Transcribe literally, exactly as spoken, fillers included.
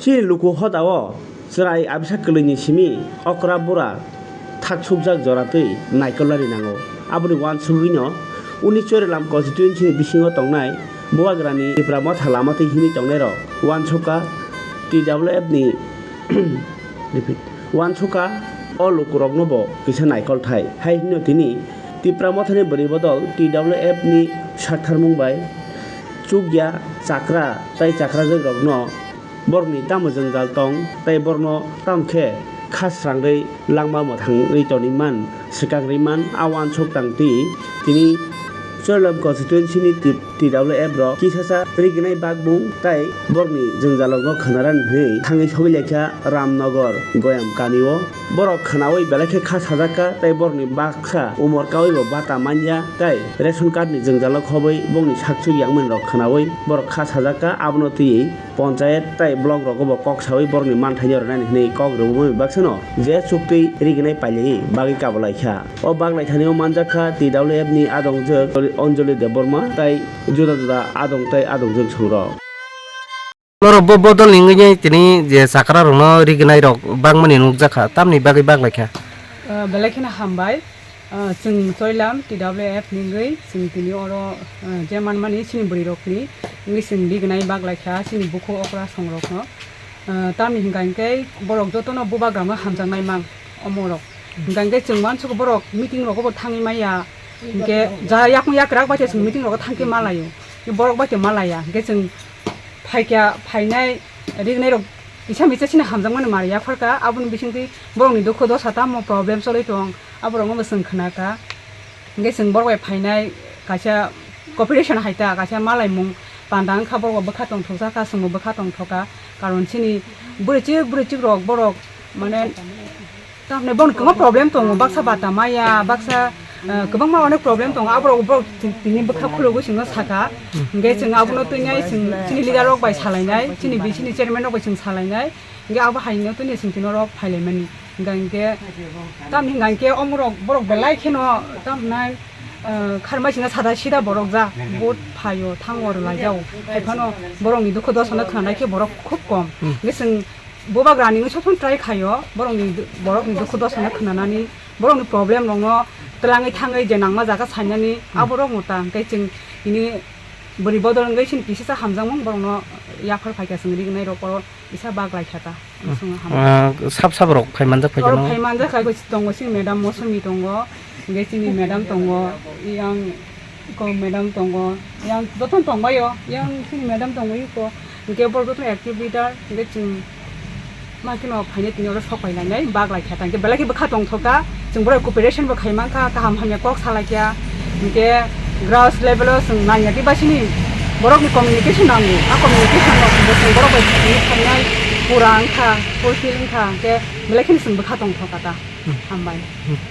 Chini luku hodao chwrai abisa kwlwini simi okra bura thaksukjak jora twi naikolna rinango. Aboni uansugwino uni Chwralam constituency ni bisingo tongnai Bubagrani Tipra Motha lama twi himwi tongnairok uansukha T W F ni, repeat, uansukha o lukuroknobo kisa naikolthai. Hai hwnwi tini Tipra Mothani bwrwi bodol T W F ni saktharmung bai chukya chakra tei chakrajakrokno borokni tamo jwngjal tong tei borokno tamo khe kha srangwi langma mwthangwi tongwi man, swkang rwi man, a uansuk tang twi tini Chwralam constituency ni T-, T W F rok kisacha riginai bakmung tei borokni jwngjalrokno khwnarani hwnwi thangwi sogwi laikha Ramnagar Goyam kamio. Borok khwnawi belai khe kha sajakha tei borokni baksa umor kawibo bata manya tei ration card ni jwngjalo khobwi bongni sakchuk yangmani rok khwnawi borok kha sajakha, abono twiwi ponchayat tei block rogo bo kok sawi borokni manthai ni rwnani hwnwi kok rwmani baksano je chuktwi riginai pailaiwi bagwi kabalaikha. O baglai thani o manjakha T W F ni adongjwk Anjali Debbarma tei juda juda adong tei adongjwk songrok. Norok bo bodol ni wngwi tini je chakra rokno riginai rok bangmani nukjakha, tamni bagwi baglaikha? Ah, belai kheno hambai. Ah, chwng Chwralam T W F ni wngwi chwng tini oro, ah, je manmani chini bwrwi rokni wngwi chwng rignai baglaikha chini bukhu okra songrokno. Ah, tamni hwnka hinkhe borok jotono bubagrano hamjaknai mang omorok. Hwnka hinkhe chwng uansukha borok meeting rogo bo thangwi maya. Hinkhe ja yakung yakrak bai se chwng meeting rogo thangkhe malaio. Borok bai se malaya. Hinkhe chwng phaikha, phainai, rignai rok kisa misa chini hamjakmani mari yapharkha, aboni bisingtwi borokni dukhu dosa tamo problem choli tong, aborokno bo chwng khnakha. Hinkhe chwng borok bai phainai kaisa cooperation hai ta, kaisa malaimung panda wngkha, borok bo bwkha tongthokjakha, chwngbo bwkha tongthokha, karon chini bwrwichik bwrwichik rok borok mane Tamni bono kwbangma problem tongo, baksa bata maya, baksa, eh, kwbangma onek problem tongo, aborok borok ti-, tini bwkha khulugwi chwngno sakha. Hinkhe chwng abono twi nai chwng chini leader rok bai salainai, chini B C ni chairman rok bai chwng salainai, hinkhe abo haino twi nai chwng tini oro phailaimani. Hinkhe, hinkhe tamni hinkhe omorok borok belai kheno tamnai, eh, kharmai chwngno sada sida borok ja vote phaio thango rwlai jao. Haiphano borokni dukhu dosa no khwnanai khe borok khub kom. Hinkhe chwng Bubagrani wngwi sob somoi try khaio, borokni, borokni dukhu dosa no khwnanani, borokni problem rokno twlangwi thangwi je nangma jaga sainani, Hmm. aborok no ta, hinkhe chwng tini bwrwi bodol wngwi chini kisisa hamjakmung borokno yaphar phaikha chwng rignai rok oro kisa baglai kha ta, Hmm. chwng ham. Ah, sab sab rok phai manjak phai Oro khe no? Phai manjak kha, tongo chini madam Mosumi tongo, hinkhe chini madam tongo, yang Ko madam tongo, yang jotono tongbaio, yang chini madam tongo iko. Hinkhe borok jotono active leader, hinkhe chwng ma kheno phainai tini oro sok pai lainai, bak lai kha ta. Hinkhe belai khe bwkha tongthok kha, chwng borok cooperation bo khai man kha, kaham hamya kok sa lai kha. Hinkhe grass level o chwng nanya tei basini borokni communication nango. A communication rok bo chwng borok bai thangwi phainai pura wng kha, fulfill wng kha. Hinkhe belai kheno chwng bwkha tongthok kha ta. Hmm. Hambai. Hmm.